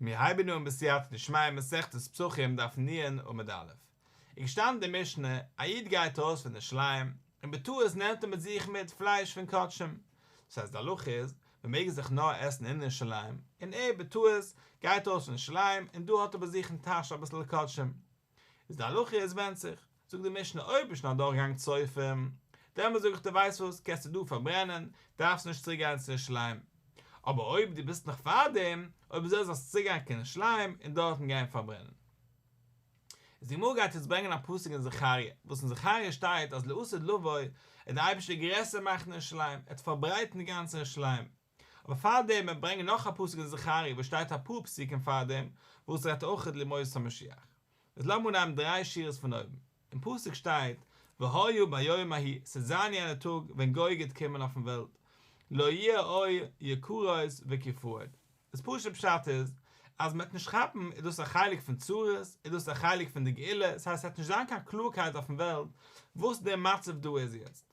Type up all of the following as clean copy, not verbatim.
מיר הייבן אן בסייעתא דשמיא מסכת פסחים דף נ עמוד א'. איז געשטאנען די משנה, א איד גייט ארויס פון ירושלים, און בטעות נעמט ער מיט זיך מיט פלייש פון קדשים. דאס הייסט די הלכה איז, מען מעג עס זיך נאר עסן אין ירושלים, און ער בטעות גייט ארויס פון ירושלים און דא האט ער ביי זיך אין טאש אביסל קדשים. איז די הלכה איז ווענדט זיך, זאגט די משנה אויב ביסט שוין אדורכגעגאנגען צופים, דעמאלט זאג איך דיר ווייסט וואס, קענסטו דא פארברענען, דארפסט נישט צוריק גיין צו ירושלים. אבער אויב דו ביסט נאך פארדעם, אויב אזוי זאלסטו צוריק גיין קיין ירושלים און דארטן גיין פארברענען. איז די גמרא גייט יעצט ברענגען א פסוק אין זכריה, וואס אין זכריה שטייט אז לעתיד לבוא וועט דער אייבערשטער גרעסער מאכן ירושלים, ער וועט פארברייטן די גאנצע ירושלים. אבער פארדעם וועט ברענגען נאך א פסוק אין זכריה וואס שטייט אפאר פסוקים פארדעם וואס רעדט אויכעט לימות המשיח. איז לאמיר אנהייבן דריי שורות פון אויבן. אין פסוק שטייט והיה ביום ההוא, ס'וועט זיין יענע טאג ווען גוג גייט קומען אויפן וועלט, לא יהיה אור יקרות וקיפאון. דאס פשוט'ע פשט איז אז מ'וועט נישט כאפן איז דאס א חלק פון צרות, איז דאס א חלק פון די גאולה, ס'הייסט ס'וועט נישט זיין קיין קלארקייט אויפן וועלט וואס דער מצב דא איז יעצט.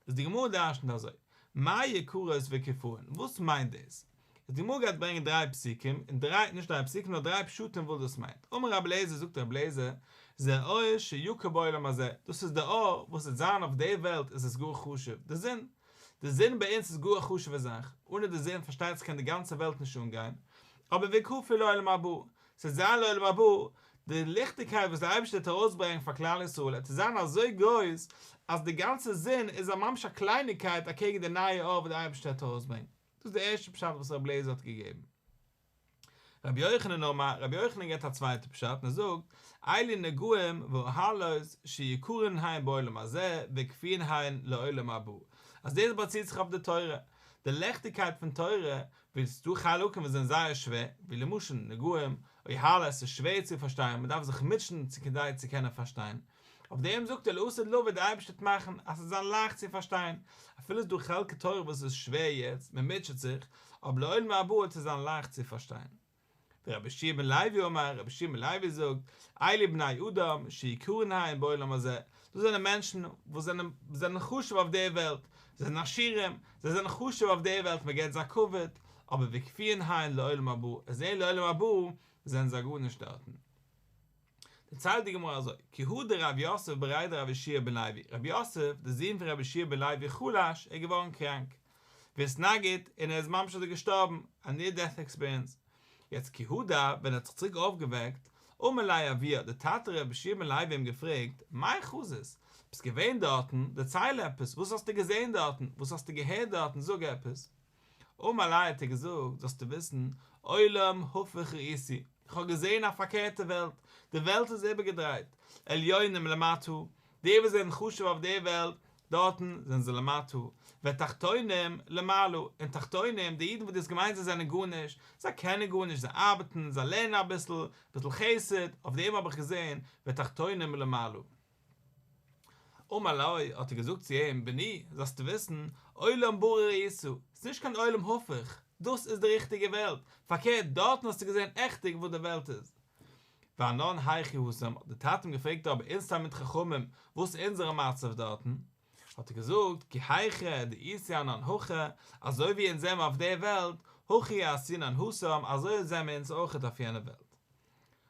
איז די גמרא דרשנ'ט אזוי, מאי יקרות וקיפאון, וואס מיינט דאס? איז די גמרא גייט ברענגען דריי פסוקים, און דריי, נישט דריי פסוקים נאר דריי פשטים וואס דאס מיינט, אמר רבי אליעזר זאגט רבי אליעזר, זה אור שיקר בעולם הזה, דאס איז די אור וואס וועט זיין אויף די וועלט איז עס גאר חשוב, די זון, די זון ביי אונז איז גאר א חשוב'ע זאך, אנע די זון פארשטייט זיך קען די גאנצע וועלט נישט אנגיין, אבער וקפוי לעולם הבא, ס'וועט זיין לעולם הבא, די ליכטיגקייט וואס דער אייבערשטער וועט ארויסברענגען פאר כלל ישראל וועט זיין אזוי גרויס, אז די גאנצע זון איז א ממש א קלייניגקייט אקעגן די נייע אור וואס דער אייבערשטער וועט ארויסברענגען. דאס איז די ערשטע פשט וואס רבי אליעזר האט געגעבן. רבי יוחנן אמר, רבי יוחנן געבט א צווייטע פשט און ער זאגט, אלו נגעים ואהלות שיקרין הן בעולם הזה וקפויין הן לעולם הבא, אז דאס באציט זיך אויף די תורה, די ליכטיגקייט פון תורה ווייל ס'איז דא חלקים וואס זענען זייער שווער, ווי למשל נגעים, אהלות, ס'איז שווער צו פארשטיין, מ'דארף זיך מוטשען צו כדי צו קענען פארשטיין. אויף דעם זאגט ער לעתיד לבוא דער אייבערשטער וועט מאכן אז ס'זאל זיין לייכט צו פארשטיין, אפילו ס'איז דא חלקי תורה וואס איז שווער יעצט, מ'מוטשעט זיך, אבער לעולם הבא וועט עס זיין לייכט צו פארשטיין. ורבי יהושע בן לוי אמר, רבי יהושע בן לוי זאגט, אלו בני אדם שיקרין הן בעולם הזה, דאס זענען מענטשן וואס זענען זענען חשוב אויף דער וועלט, זיי זענען עשירים, זיי זענען חשוב אויף דער וועלט, מען געבט זיי כבוד, אבער וקפויין הן לעולם הבא, עס זעהן לעולם הבא זענען זיי גארנישט דארטן. דערציילט די גמרא אזוי, כי הא דרב יוסף בריה דרב יהושע בן לוי, רב יוסף, דער זון פון רבי יהושע בן לוי חלש, ער איז געווארן קראנק, ואיתנגיד, און ער איז ממש אזוי געשטארבן, א ניר דעט עקספיריענס. יעצט כי הדר, ווען ער האט זיך צוריק אויפגעוועקט, אמר ליה אבוה, האט דער טאטע רבי יהושע בן לוי אים געפרעגט, מאי חזית? ביסט געווען דארטן, דערצייל עפעס, וואס האסטו געזען דארטן, וואס האסטו געהערט דארטן, זאג עפעס. אמר ליה האט ער געזאגט, זאלסטו וויסן, עולם הפוך ראיתי, איך האב געזען א פארקערטע וועלט, די וועלט איז איבערגעדרייט, עליונים למטה, די וואס זענען חשוב אויף די וועלט, דארטן זענען זיי למטה, ותחתונים למעלה, און תחתונים, די אידן וואס דו האסט געמיינט זיי זענען גארנישט, זיי קענען גארנישט, זיי ארבעטן, זיי לערנען אביסל, אביסל חסד, אויף דעם האב איך געזען, ותחתונים למעלה. אמר לו, האט ער געזאגט צו אים, בני, זאלסטו וויסן, עולם ברור ראית, ס'איז נישט קיין עולם הפוך, דאס איז די ריכטיגע וועלט, פארקערט, דארטן האסטו געזען עכטיג וואס די וועלט איז. ואנן היכי התם, האט דער טאטע אים געפרעגט אבער אונז תלמידי חכמים, וואס איז אונזערע מצב דארטן? האט ער געזאגט, כי היכי דאיתו אנן הכא, אזוי ווי אונז זעמער אויף דער וועלט, הכי אתינן התם, אזוי זעמער אונז אויכעט אויף יענער וועלט.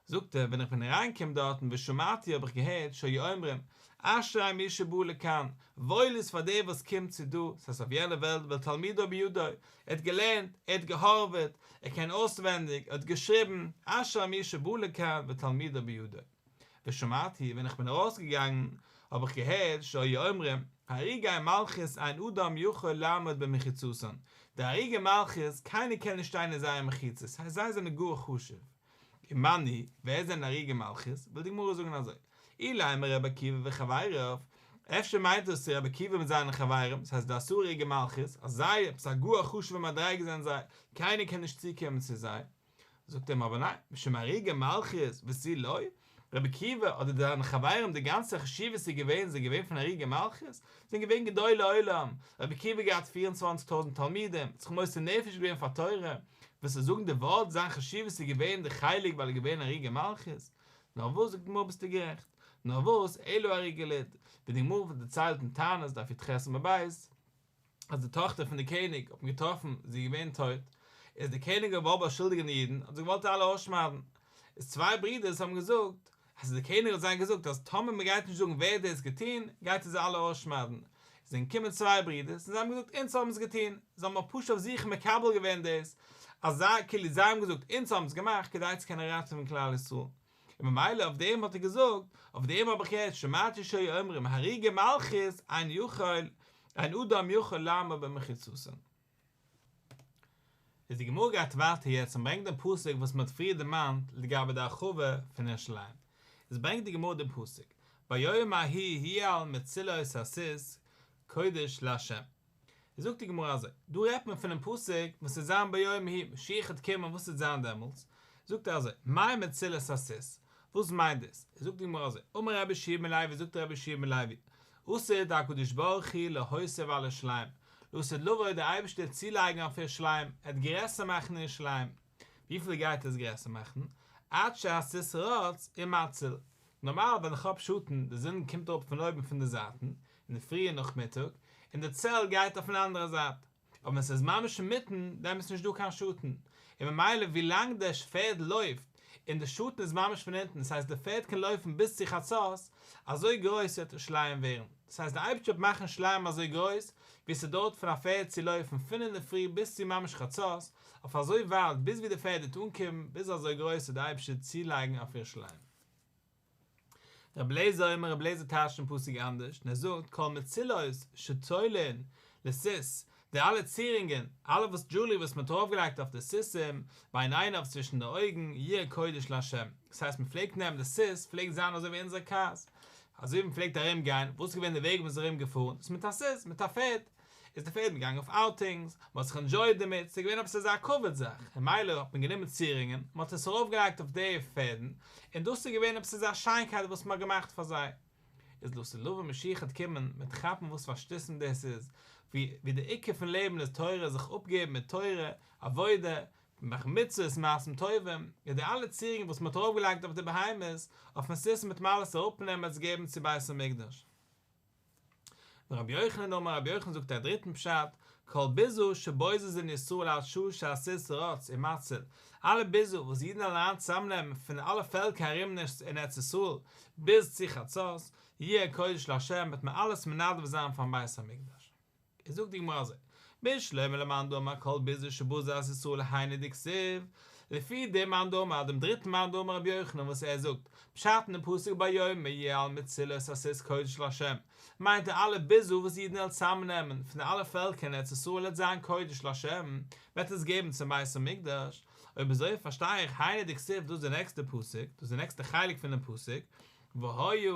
זאגט ער, ווען איך בין אריינגעקומען דארטן ושמעתי האב איך געהערט שהיו אומרים, אשרי מי שבא לכאן, וואויל איז פאר דער וואס קומט צו דא, ס'הייסט אויף יענע וועלט ותלמודו בידו, ער האט געלערנט, ער האט געהארוועט, ער קען אויסווענדיג, ער האט געשריבן, אשרי מי שבא לכאן ותלמודו בידו. ושמעתי, ווען איך בין ארויסגעגאנגען, האב איך געהערט שהיו אומרים, הרוגי מלכות אין אדם יכול לעמוד במחיצתן, די הרוגי מלכות, קיינער קען נישט שטיין אין זייער מחיצה, ס'הייסט זיי זענען גאר חשוב. ומאן ניהו, ווער זענען הרוגי מלכות? וויל די גמרא זאגן אזוי, אילימא רבי עקיבא וחבריו, אפשר מיינט דאס צו רבי עקיבא מיט זיינע חברים, דאס הייסט די עשרה הרוגי מלכות, אז זיי, עפעס א גאר חשוב'ע מדריגה זענען זיי, קיינער קען נישט צוקומען צו זיי. זאגט אים אבער ניין, משום הרוגי מלכות ותו לא, רבי עקיבא אדער זיינע חברים די גאנצע חשיבות איז געווען זענען געווען פון הרוגי מלכות, זענען געווען גדולי עולם, רבי עקיבא האט געהאט פיר און צוואנציג טויזנט תלמידים, האט זיך מוסר נפש געווען פאר תורה, וועסטו זאגן די ווארט זיין חשיבות איז געווען די חלק ווייל ער איז געווען הרוגי מלכות? נאר וואס זאגט די גמרא ביסטו גערעכט, נאר וואס אלא הרוגי לוד, ווי די גמרא דערציילט אין תענית דף י"ח עמוד ב', אז די טאכטער פון די קעניג האט מען געטראפן זי איז געווען טויט, איז דער קעניג געוואלט באשולדיגן די אידן, האט זיי געוואלט אלע אויסשמד'ן. איז צוויי ברידערס האבן געזאגט, אז דער קעניג האט זיי געזאגט אז טאמער מען גייט נישט זאגן ווער דאס געטון, גייט ער זיי אלע אויסשמד'ן. זענען געקומען צוויי ברידערס און זיי האבן געזאגט אונז האבן עס געטון, זיי האבן פשוט אויף זיך מקבל געווען דאס, אז זיי כאילו זיי האבן געזאגט אונז האבן עס געמאכט כדי צו קענען ראטעווען כלל ישראל. און ממילא אויף דעם האט ער געזאגט, אויף דעם האב איך געהערט שמעתי שהיו אומרים הרוגי מלכות אין יכול אין אדם יכול לעמוד במחיצתן. איז די גמרא גייט ווייטער יעצט און ברענגט דעם פסוק וואס מען האט פריער דערמאנט לגבי די הרחבה פון ירושלים, איז ברענגט די גמרא דעם פסוק ביום ההוא יהיה על מצילות הסוס קודש לה', איז זאגט די גמרא אזוי, דא רעדט מען פונעם פסוק וואס וועט זיין ביום ההוא, משיח וועט קומען וואס וועט זיין דעמאלטס, זאגט ער אזוי, מאי מצילות הסוס, וואס מיינט דאס, זאגט די גמרא אזוי, אמר רבי יהושע בן לוי זאגט רבי יהושע בן לוי, עתיד הקדוש ברוך הוא להוסיף על ירושלים, לעתיד לבוא דער אייבערשטער צולייגן אויף ירושלים, ער וועט גרעסער מאכן ירושלים, וויפיל גייט ער עס גרעסער מאכן? עד שהסוס רץ ומציל, נארמאל ווען איך האב שאטן, די זון קומט אראפ פון אויבן פון די זייטן, אינדערפרי און נאכמיטאג, און די צל גייט אויפן אנדערע זייט, אבער ווען ס'איז ממש אינמיטן, דעם איז נישט דא קיין שאטן, און ממילא ווי לאנג דער פערד לויפט, און די שאטן איז ממש פון אונטן, דאס הייסט די פערד קען לויפן ביז צו חצות, אזוי גרויס וועט ירושלים ווערן, דאס הייסט דער אייבערשטער וועט מאכן ירושלים אזוי גרויס, ווי ס'דויערט פון א פערד צו לויפן פון אינדערפרי ביז צו ממש חצות, אויף אזוי ווייט ביז ווי די פערד וועט אנקומען, ביז אזוי גרויס וועט דער אייבערשטער צולייגן אויף ירושלים. רבי אליעזר אומר רבי אליעזר טייטשט דעם פסוק אנדערש און ער זאגט כל מצילות שתולין לסוס, די אלע צירונגען, אלע וואס דזשולערי וואס מען האט ארויף געלייגט אויף די סוסים, בין עיניו צווישן די אויגן, יהיה קודש לה', דאס הייסט מען פלעגט נעמען די סוס פלעגט זיין אזוי ווי אונזערע קארס, אזוי ווי מען פלעגט ארום גיין, וואס איז געווען די וועג ווי מען איז ארום געפארן, איז מיט א סוס, מיט א פערד, איז די פערד געגאנגען אויף אוטינגס, מען האט זיך ענדזשויעט דערמיט, ס'איז געווען עפעס אזא כבוד זאך, און מילא האט מען גענומען צירונגען, מען האט עס ארויף געלייגט אויף די פערדן, און דאס איז געווען עפעס אזא שיינקייט וואס מען האט געמאכט פאר זיי. איז לעתיד לבוא משיח וועט קומען, מ'וועט כאפן וואס פאר שטותים דאס איז, ווי ווי די עיקר פון לעבן איז תורה, זיך אפגעבן מיט תורה, עבודה, מאכן מצוות, מעשים טובים, איז די אלע צירונגען וואס מען האט ארויף געלייגט אויף די בהמות, אויפן סוס וועט מען אלעס אראפנעמען עס געבן צו בית המקדש. ורבי יוחנן אמר רבי יוחנן זאגט א דריטן פשט, כל ביזה שבוזזין ישראל עד שעה שהסוס רץ ומציל, אלע ביזה וואס אידן וועלן צוזאמנעמען פון אלע פעלקער ארום אין ארץ ישראל ביז צו חצות, יהיה קודש לה' וועט מען אלעס מנדב זיין פארן בית המקדש. איז זאגט די גמרא אזוי, בשלמא למאן דאמר כל ביזה שבזו את ישראל היינו דכתיב, לפי דעם מאן דאמר, דעם דריטן מאן דאמר רבי יוחנן וואס ער זאגט, פשט אין דעם פסוק ביום יהיה על מצילות הסוס קודש לה', מיינט ער אלע ביזה וואס אידן וועלן צוזאמנעמען פון אלע פעלקער אין ארץ ישראל וועט זיין קודש לה', וועט עס געבן צום בית המקדש, אויב אזוי פארשטיי איך היינו דכתיב דאס איז די נעקסטע פסוק, דאס איז די נעקסטע חלק פונעם פסוק, והיה,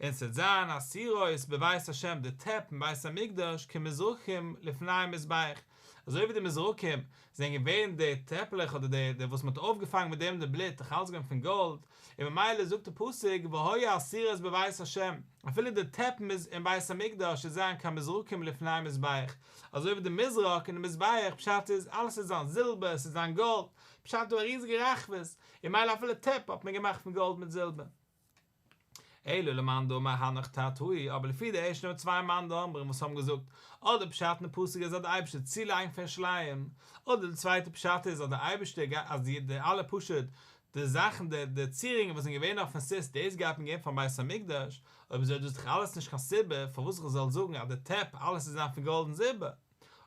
און ס'וועט זיין הסירות בבית השם די טעפ אין בית המקדש כמזרקים לפני המזבח, אזוי ווי די מזרקים זענען געווען די טעפלעך אדער די די וואס מ'האט אויפגעפאנגען מיט דעם די בלוט דאך אלס געווען פון גאלד, און ממילא זאגט די פסוק והיה הסירות בבית השם, אפילו די טעפ אין בית המקדש וועט זיין כמזרקים לפני המזבח, אזוי ווי די מזרק אין די מזבח, פשט איז אלעס וועט זיין זילבער, עס וועט זיין גאלד, פשט דא א ריזיגע רחבות, און ממילא אפילו טעפ האט מען געמאכט פון גאלד מיט זילבער. אלא למאן דאמר הנך תרתאי, אבער לפי די ערשטע צוויי מאן דאמרים וואס האבן געזאגט, אדער פשט אין די פסוק איז אז די אייבערשטער וועט צולייגן פאר ירושלים, אדער די צווייטע פשט איז אז די אייבערשטער גייט אז די די אלע פשוט די זאכן די די צירונגען וואס זענען געווען אויפן סוס דאס גייט מען געבן פארן בית המקדש, אויב אזוי איז דאס דאך אלעס נישט קיין סיבה פארוואס איך זאל זאגן אז די טעפ אלעס איז זיין פון גאלד און זילבער.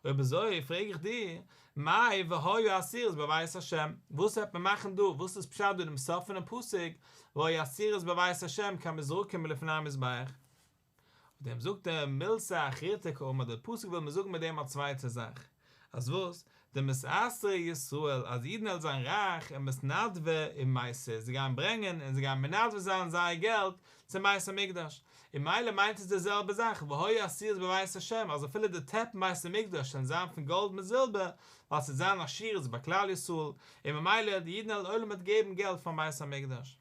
אויב אזוי פרעג איך דיר, מאי והיה הסירות בבית השם, וואס וועט מען מאכן דא, וואס איז פשט דא אינעם סוף פונעם פסוק, והיה הסירות בבית השם כמזרקים לפני המזבח? אויף דעם זאגט ער, מילתא אחריתא קאמר, דער פסוק וויל מיר זאגן מיט דעם א צווייטע זאך, אז וואס? דמתעשרי ישראל, אז אידן וועלן זיין רייך ומתנדבי ומייתי, זיי גייען ברענגען און זיי גייען מנדב זיין זייער געלט צום בית המקדש, און מילא מיינט עס די זעלבע זאך, והיה הסירות בבית השם, אז אפילו די טעפ אין בית המקדש זאלן זיין פון גאלד מיט זילבער, ווייל ס'וועט זיין עשירות ביי כלל ישראל, און ממילא די אידן וועלן עולם וועט געבן געלט פארן בית המקדש.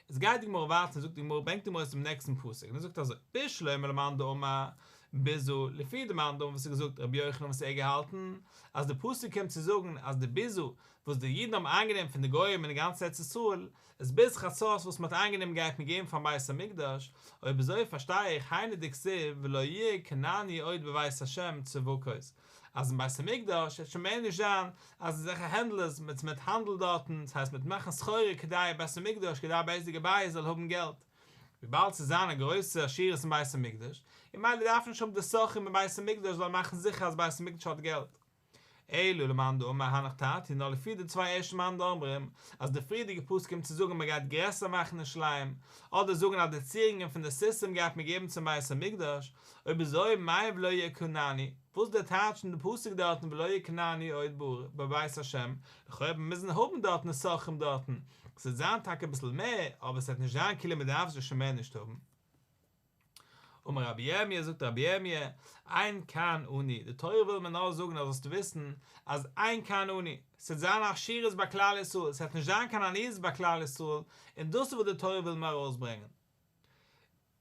איז גייט די גמרא ווייטער און זאגט די גמרא ברענגט די גמרא צום נעקסטן פסוק און ער זאגט אזוי בשלמא למאן דאמר ביזה לפי די מאן דאמר וואס האט געזאגט רבי יוחנן וואס ער האט געהאלטן אז די פסוק קומט צו זאגן אז די ביזה וואס די אידן האבן איינגענומען פון די גוים אין די גאנצע ארץ ישראל איז ביז חצות וואס מען האט איינגענומען גייט מען געבן פארן בית המקדש אויב אזוי פארשטיי איך היינו דכתיב ולא יהיה כנעני עוד בבית השם צבקות. אז אין בית המקדש וועט שוין מער נישט זיין אז אזעלכע הענדלערס מיט מיט האנדל דארטן, דאס הייסט מיט מאכן סחורה כדי בית המקדש כדי בזק הבית זאל האבן געלט, וויבאלד ס'וועט זיין א גרויסע עשירות אין בית המקדש, און ממילא דארף מען נישט האבן די סוחרים אין בית המקדש זאלן מאכן זיכער אז בית המקדש האט געלט. אלא למאן דאמר הנך תרתי נאר לפי די צוויי ערשטע מאן דאמרים אז די פריערדיגע פסוק קומט צו זאגן מען גייט גרעסער מאכן ירושלים אדער זאגן אז די צירונגען פון די סוסים גייט מען געבן צום בית המקדש, אויב אזוי מאי ולא יהיה כנעני, וואס איז די טייטש אין די פסוק דארטן ולא יהיה כנעני עוד בבית השם, לכאו' וועט מען מוזן האבן דארטן סוחרים דארטן, ס'וועט זיין טאקע אביסל מער אבער ס'וועט נישט זיין כאילו מען דארף זיי שוין מער נישט האבן. אמר רבי ירמי' זאגט רבי ירמי', אין כאן עני, די תורה וויל מיר נאר זאגן אז זאלסטו וויסן אז אין כאן עני, ס'וועט זיין עשירות ביי כלל ישראל, ס'וועט נישט זיין קיין עניות ביי כלל ישראל, און דאס איז וואס די תורה וויל מיר ארויסברענגען.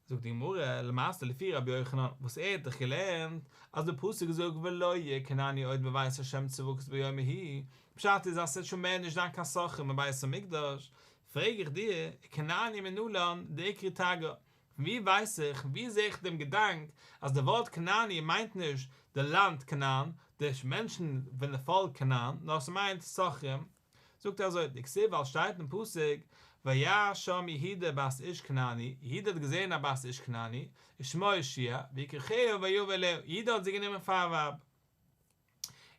זאגט די גמרא, למעשה לפי רבי יוחנן, וואס ער האט דאך געלערנט אז די פסוק זאגט ולא יהיה כנעני עוד בבית ה' צבקות ביום ההוא, פשט איז אז ס'וועט שוין מער נישט זיין קיין סוחרים אין בית המקדש, פרעג איך דיר, כנעני מנלן דאיקרי תגר, פון ווי ווייס איך, ווי זעה איך דעם געדאנק אז די ווארט כנעני מיינט נישט די לאנד כנען, די מענטשן פון די פאלק כנען, נאר ס'מיינט סוחרים? זאגט ער אזוי, דכתיב ווייל שטייט אין פסוק, וירא שם יהודה בת איש כנעני, יהודה האט געזען א בת איש כנעני, ושמה שוע, ויקחה ויבא אליה, יהודה האט זי גענומען פאר א ווייב.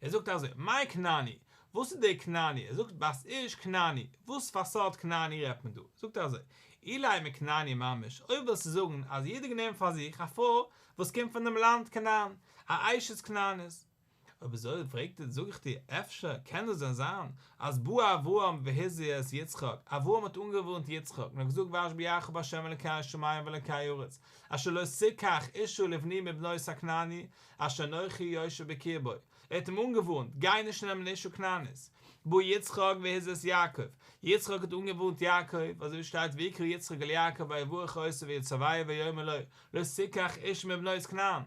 ער זאגט אזוי, מאי כנעני? וואס איז דער כנעני? ער זאגט בת איש כנעני, וואס פאר סארט כנעני רעדט מען דא? זאגט ער אזוי, אילימא כנעני ממש, אויב ווילסטו זאגן אז יהודה האט גענומען פאר זיך א פרוי וואס קומט פון דעם לאנד כנען, א אשת כנענית. אויב אזוי פרעגט ער, זאג איך דיר, אפשר קען דאס דען זיין אז בא אברהם והזהיר את יצחק, אברהם האט אנגעווארנט יצחק און האט געזאגט ואשביעך בה' אלוקי השמים ואלוקי הארץ, אשר לא תקח אשה לבני מבנות הכנעני, אשר אנכי יושב בקרבו, ער האט אים אנגעווארנט, גיי נישט נעמען אשה כנענית. בא יצחק והזהיר את יעקב, יצחק האט אנגעווארנט יעקב, אזוי ווי שטייט ויקרא יצחק אל יעקב ויברך אותו ויצוהו ויאמר לו, לא תקח אשה מבנות כנען.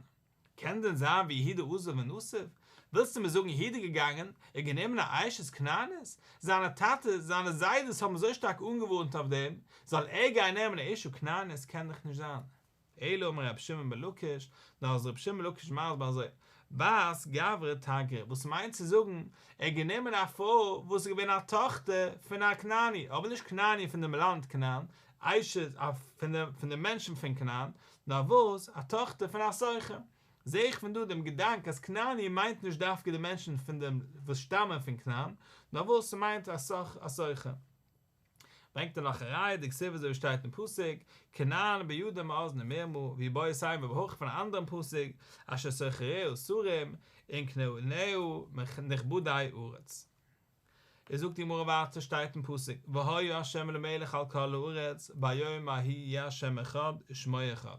קען דען זיין ויהודה אזיל ונסיב? ווילסטו מיר זאגן יהודה איז געגאנגען און גענומען א אשת כנענית? זיינע טאטעס, זיינע זיידעס האבן אזוי שטארק אנגעווארנט אויף דעם, זאל ער גיין נעמען א אשה כנענית קען דאך נישט זיין. אלא אמר רבי שמעון בן לקיש, נאר איז רבי שמעון בן לקיש מסביר אזוי, בת גברא תגרא, וואס מיינט צו זאגן, ער האט גענומען א פרוי וואס איז געווען א טאכטער פון א כנעני, אבער נישט כנעני פון דעם לאנד כנען, אשת א פון די פון די מענטשן פון כנען, נאר וואס, א טאכטער פון א סוחר. זע איך פון דא דעם געדאנק אז כנעני מיינט נישט דווקא די מענטשן פון דעם וואס שטאמען פון כנען, נאר וואס ס'מיינט א סוחר. ברענגט ער נאך א ראיה, דכתיב אזוי ווי שטייט אין פסוק, כנען בידים מאזני מרמה, ואיבעית אימא הכא פון א אנדערן פסוק, אשר סוחריה שרים, און כנעניה נכבדי ארץ. איז זאגט די גמרא ווייטער שטייט אין פסוק, והיה ה' למלך על כל הארץ, ביום ההוא יהיה ה' אחד ושמו אחד.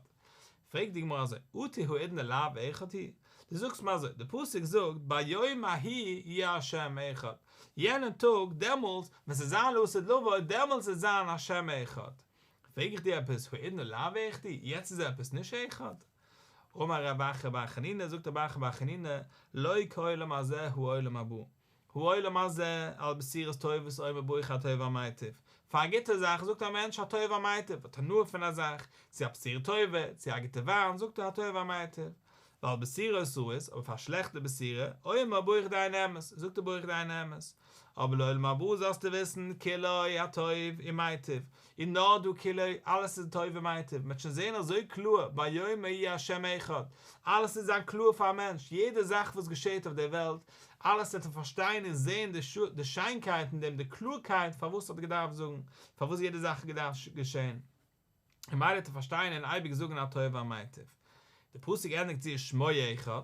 פרעגט די גמרא אזוי, אטו האידנא לאו אחד הוא? דו זאגסט מיר אזוי, די פסוק זאגט ביום ההוא יהיה השם אחד, יענעם טאג, דעמאלטס, ווען ס'וועט זיין לעתיד לבוא, דעמאלטס וועט זיין השם אחד. פרעג איך דיר עפעס, האידנא לאו אחד הוא? יעצט איז עפעס נישט אחד? אמר רב אחא בר חנינא, זאגט רב אחא בר חנינא, לא כעולם הזה העולם הבא. העולם הזה, על בשורות טובות אומר ברוך הטוב והמיטיב. פאר א גוטע זאך זאגט א מענטש הטוב והמיטיב, האט הנאה פון א זאך, צו א בשורה טובה, צו א גוטע וויין, זאגט ער הטוב והמיטיב. ועל בשורות רעות, אבער פאר א שלעכטע בשורה, אומר ברוך דיין האמת, זאגט ער ברוך דיין האמת. אבער לעולם הבא זאלסטו וויסן, כולו הטוב ומיטיב, איז נאר דא כולו, אלעס איז טוב ומיטיב, מ'וועט שוין זען אזוי קלאר, ביום ההוא יהיה השם אחד, אלעס וועט זיין קלאר פאר א מענטש, יעדע זאך וואס געשעט אויף דער וועלט, אלעס וועט ער פארשטיין און זען די שיינקייט אין דעם, די קלארקייט פארוואס האט געדארפט זאגן, פארוואס יעדע זאך האט געדארפט געשען. און ממילא וועט ער פארשטיין און אייביג זאגן הטוב והמיטיב. די פסוק ענדיגט צו שמו אחד,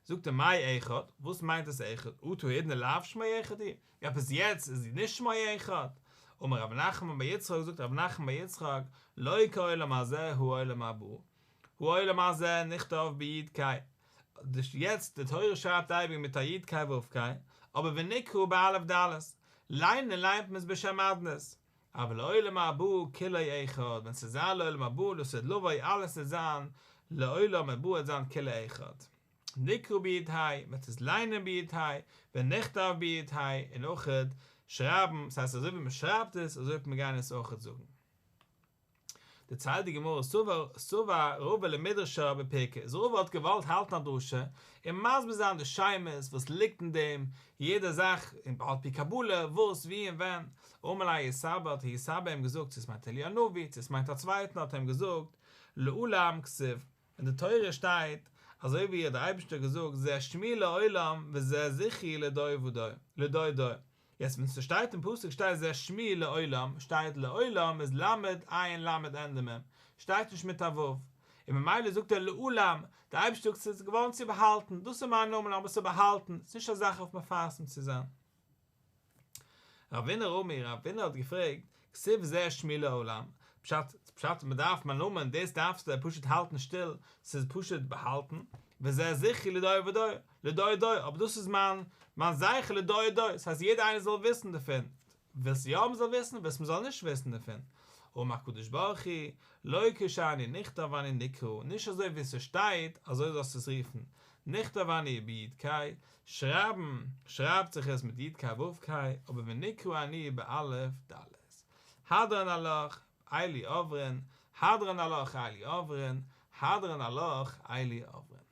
זאגט ער מאי אחד, וואס מיינט עס אחד, אטו האידנא לאו שמו אחד הוא, עפעס יעצט איז נישט שמו אחד? אמר רב נחמן בר יצחק, זאגט רב נחמן בר יצחק, לא כעולם הזה העולם הבא, העולם הזה נכתב ביו"ד ק"י, יעצט די תורה שרייבט אייביג מיט א יו"ד ק"י ו' ק"י, אבער ונקרא באלף דלת, ליינען ליינט מען עס בשם אדנות, אבל לעולם הבא כולו אחד, ווען ס'וועט זיין לעולם הבא לעתיד לבוא אלעס וועט זיין לעולם הבא וועט זיין כולו אחד. נקרא ביו"ד ה', מ'וועט עס ליינען ביו"ד ה', ונכתב ביו"ד ה', און אויכעט שרייבן, ס'הייסט אזוי ווי מ'שרייבט עס אזוי וועט מען גיין עס אויכעט זאגן. דערציילט די גמרא סבר סבר רבא למדרשה בפירקא, איז רבא האט געוואלט האלטן א דרשה און מסביר זיין די שמות וואס ליגט אין דעם יעדע זאך על פי קבלה וואס ווי און ווען, אמר ליה ההוא סבא האט ההוא סבא אים געזאגט צו עס מיינט אליהו הנביא צו עס מיינט א צווייטן האט ער אים געזאגט לעלם כתיב, אין די תורה שטייט אזוי ווי דער אייבערשטער האט געזאגט זה שמי לעולם וזה זכרי לדור ודור לדור דור, יעצט ווען ס'שטייט אין פסוק שטייט זה שמי לעולם שטייט לעולם איז למד עין למד ענדע מ' שטייט נישט מיט א ו' און ממילא זאגט ער לעלם, דער אייבערשטער זאגט ס'איז געווארן צו באהאלטן, דאס איז מיין נאמען אבער ס'איז באהאלטן, ס'איז נישט א זאך אויף מפרסם צו זיין. רבינא רמי, רבינא האט געפרעגט, כתיב זה שמי לעולם, פשט, פשט מען דארף מיין נאמען, דאס דארפסטו פשוט האלטן שטיל, ס'איז פשוט באהאלטן, וזה זכרי לדור ודור, לדור דור, אבער דאס איז מיין, מיין זכר לדור דור, ס'הייסט יעדער איינער זאל וויסן דערפון, ווילסט יא מ'זאל וויסן, ווילסט מ'זאל נישט וויסן דערפון, אמר הקדוש ברוך הוא, לא כשאני נכתב אני נקרא, נישט אזוי ווי ס'שטייט, אזוי זאלסטו עס רופן, נכתב אני בי' ק', שרייבן שרייבט זיך עס מיט י' ק' ו' ק', אבער ונקרא אני באלף דלת. הדרן עלך, אלו עוברין, הדרן עלך אלו עוברין, הדרן עלך אלו עוברין.